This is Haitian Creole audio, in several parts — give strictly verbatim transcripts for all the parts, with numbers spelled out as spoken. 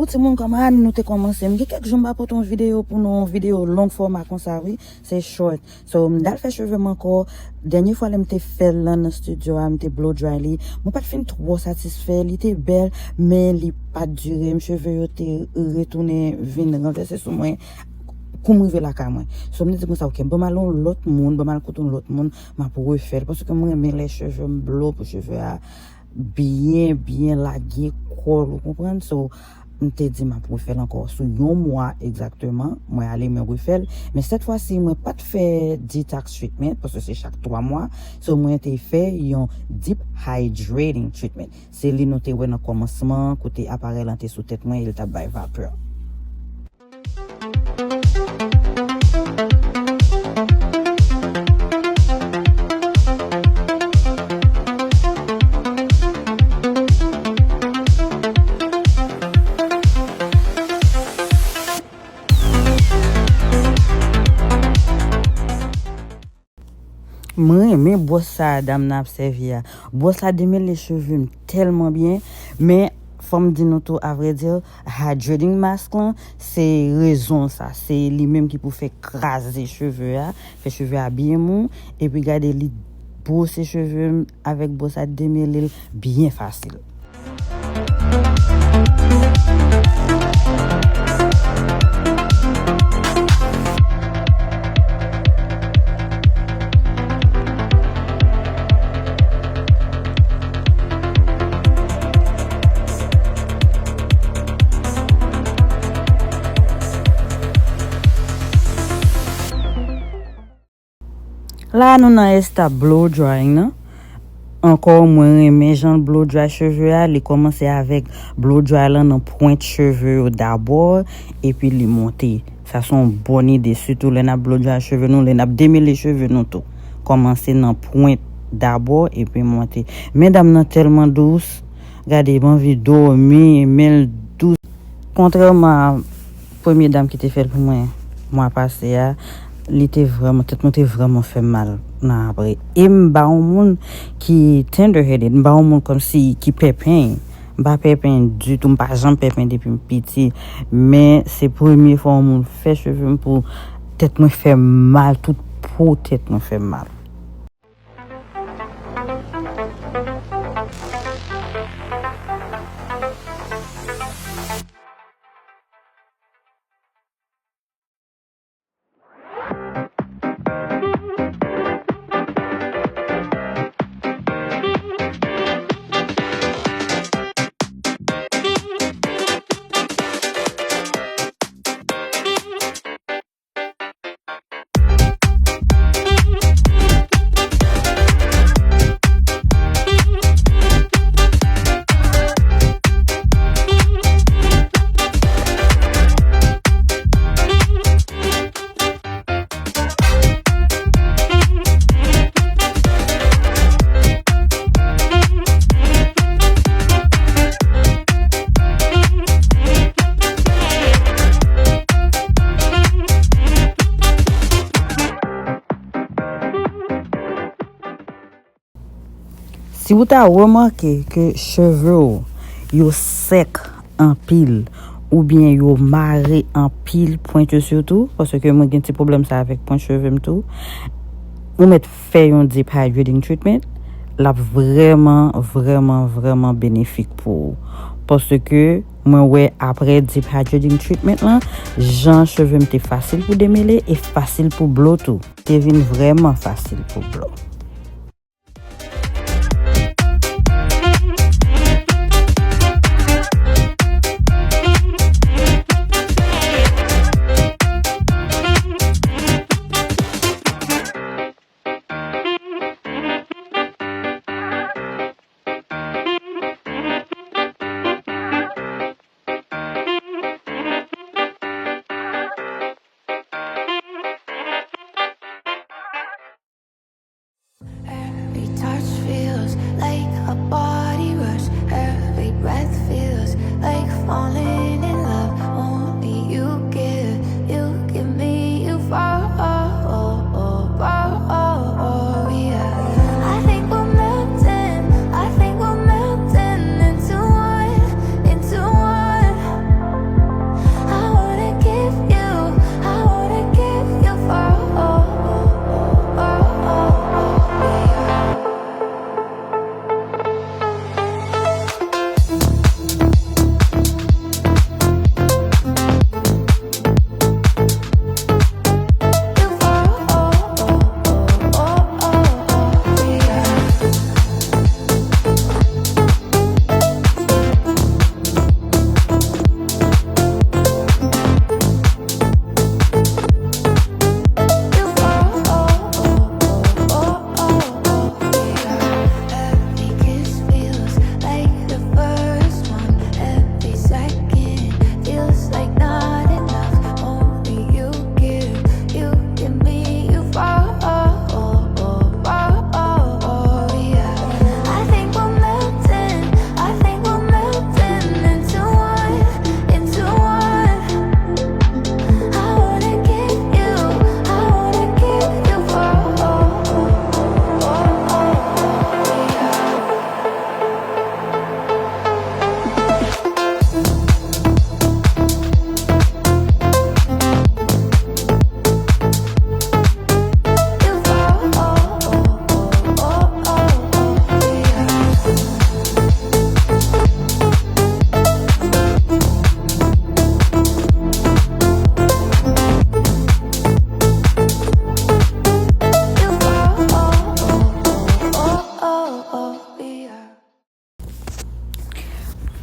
Timoun, kòman nou te kòmanse? M gen kèk jou m pa pote yon videyo pou nou, yon videyo long fòma konsa, wi. Se short. So, m t al fè cheve m ankò. Dènye fwa lè m te fè l lan nan estidyo a, m te blow dry li. Mwen pa t fin twò satisfè, li te bèl, men li pa t dire. M cheve yo te retounen vin ranvèse sou mwen kou m rive lakay mwen. So, m te di konsa, "Ok, ban m al yon lòt moun, ban m al kote yon lòt moun, m ap refè l." Paske mwen renmen lè cheve m blow pou cheve a byen, byen lage kò l, ou konprann? So, m te di m ap refè l ankò sou yon mwa egzakteman. Mwen ale, mwen refè l. Men sèt fwa si, mwen pa t fè detox treatment, paske se chak twa mwa. So, mwen te fè yon deep hydrating treatment. Se li nou te wè nan kòmansman, kote aparèy lan te sou tèt mwen, e l t ap bay vapè. Mwen renmen bwòs sa a dam nan ap sèvi a. Bwòs la demele cheve m tèlman byen, men fò m di nou tou, avrèdi, hydrating mask lan, se rezon sa. Se li menm ki pou fè kraze cheve a, fè cheve a byen mou, epi gade li bwose cheve m avèk bwòs la demele l byen fasil. La a nou nan estap blow drying nan. Ankò, mwen renmen jan l blow dry cheve a. Li kòmanse avèk blow dry lan nan pwent cheve yo dabò, epi li monte. Sa se yon bòn ide, sitou lè n ap blow dry cheve nou, lè n ap demele cheve nou tou. Kòmanse nan pwent dabò, epi monte. Men dam nan tèlman dous. Gade, m anvi dòmi, men l dous. Kontrèman a premye dam ki te fè l pou mwen mwa pase a, li te vrèman, tèt mwen te vrèman fè m mal nan apre. E m pa yon moun ki tender headed, m pa yon moun kòmsi ki pè peny. M pa pè peny ditou, m pa janm pè peny depi m piti. Men se premye fwa yon moun fè cheve m pou tèt mwen fè m mal, tout po tèt mwen fè m mal. Si w ta remake ke cheve w yo sèk anpil, oubyen yo mare anpil, pwent yo sitou, paske mwen gen ti pwoblèm sa avèk pwent cheve m tou, ou mèt fè yon deep hydrating treatment, l ap vrèman, vrèman, vrèman benefik pou ou. Paske mwen wè apre deep hydrating treatment lan, jan cheve m te fasil pou demele e fasil pou blow tou. Te vin vrèman fasil pou blow.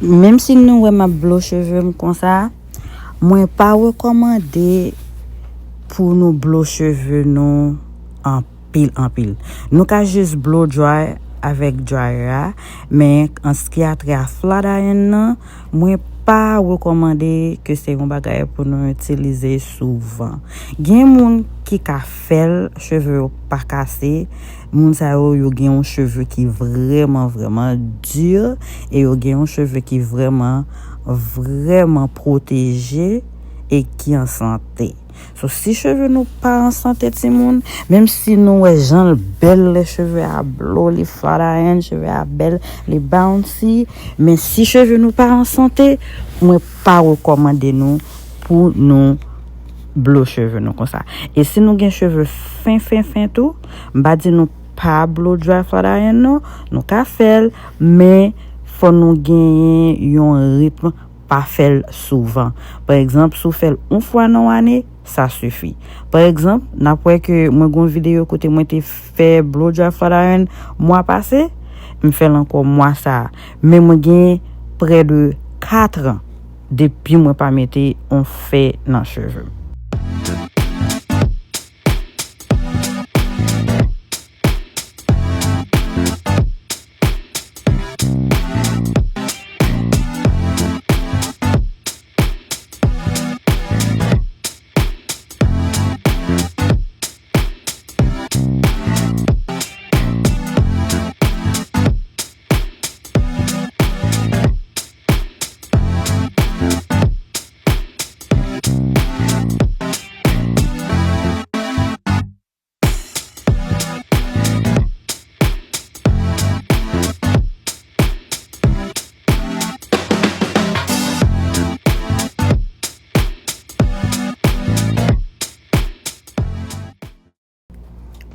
Menm si nou wè m ap blow cheve m konsa, mwen pa rekòmande pou nou blow cheve nou anpil, anpil. Nou ka jis blow dry avèk dryer a, men an s ki a trè a flat iron nan, mwen pa rekòmande ke se yon bagay pou nou itilize souvan. Gen moun ki ka fè l, cheve yo pa kase, moun sa yo, yo gen yon cheve ki vrèman, vrèman di, e yo gen yon cheve ki vrèman, vrèman pwoteje e ki an sante. So, si cheve nou pa an sante, timoun, menm si nou wè jan l bèl, lè cheve a blow, li flat iron, cheve a bèl, li bouncy, men si cheve nou pa an sante, mwen pa rekòmande nou pou nou blow cheve nou konsa. E si nou gen cheve fen, fen, fen tou, m pa di nou pa blow dry flat iron non, nou ka fè l, men fò nou genyen yon ritm, pa fè l souvan. Pa egzanp, si w fè l yon fwa nan yon ane, sa sifi. Pa egzanp, n ap wè ke mwen gen yon videyo kote mwen te fè blow dry flat iron mwa pase, m fè l ankò mwa sa a. Men mwen gen prè de kat an depi mwen pa mete yon fè nan cheve m.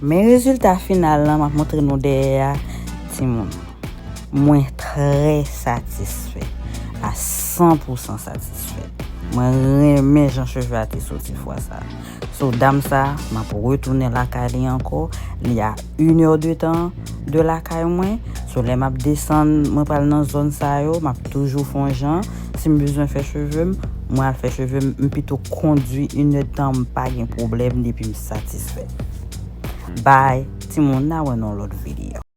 Men rezilta final lan, m ap montre nou dèyè a, timoun. Mwen trè satisfè. A san pou san satisfè. Mwen renmen jan cheve a te soti fwa sa a. So, dam sa, m ap retounen lakay li ankò. Li a inè de tan de lakay mwen. So, lè m ap desann, mwen pral nan zòn sa yo, m ap toujou fè yon jan. Si m bezwen fè cheve m, mwen al fè cheve m. M pito kondui inè de tan, m pa gen pwoblèm depi m satisfè. Bye, timoun, n a wè nan yon lòt videyo.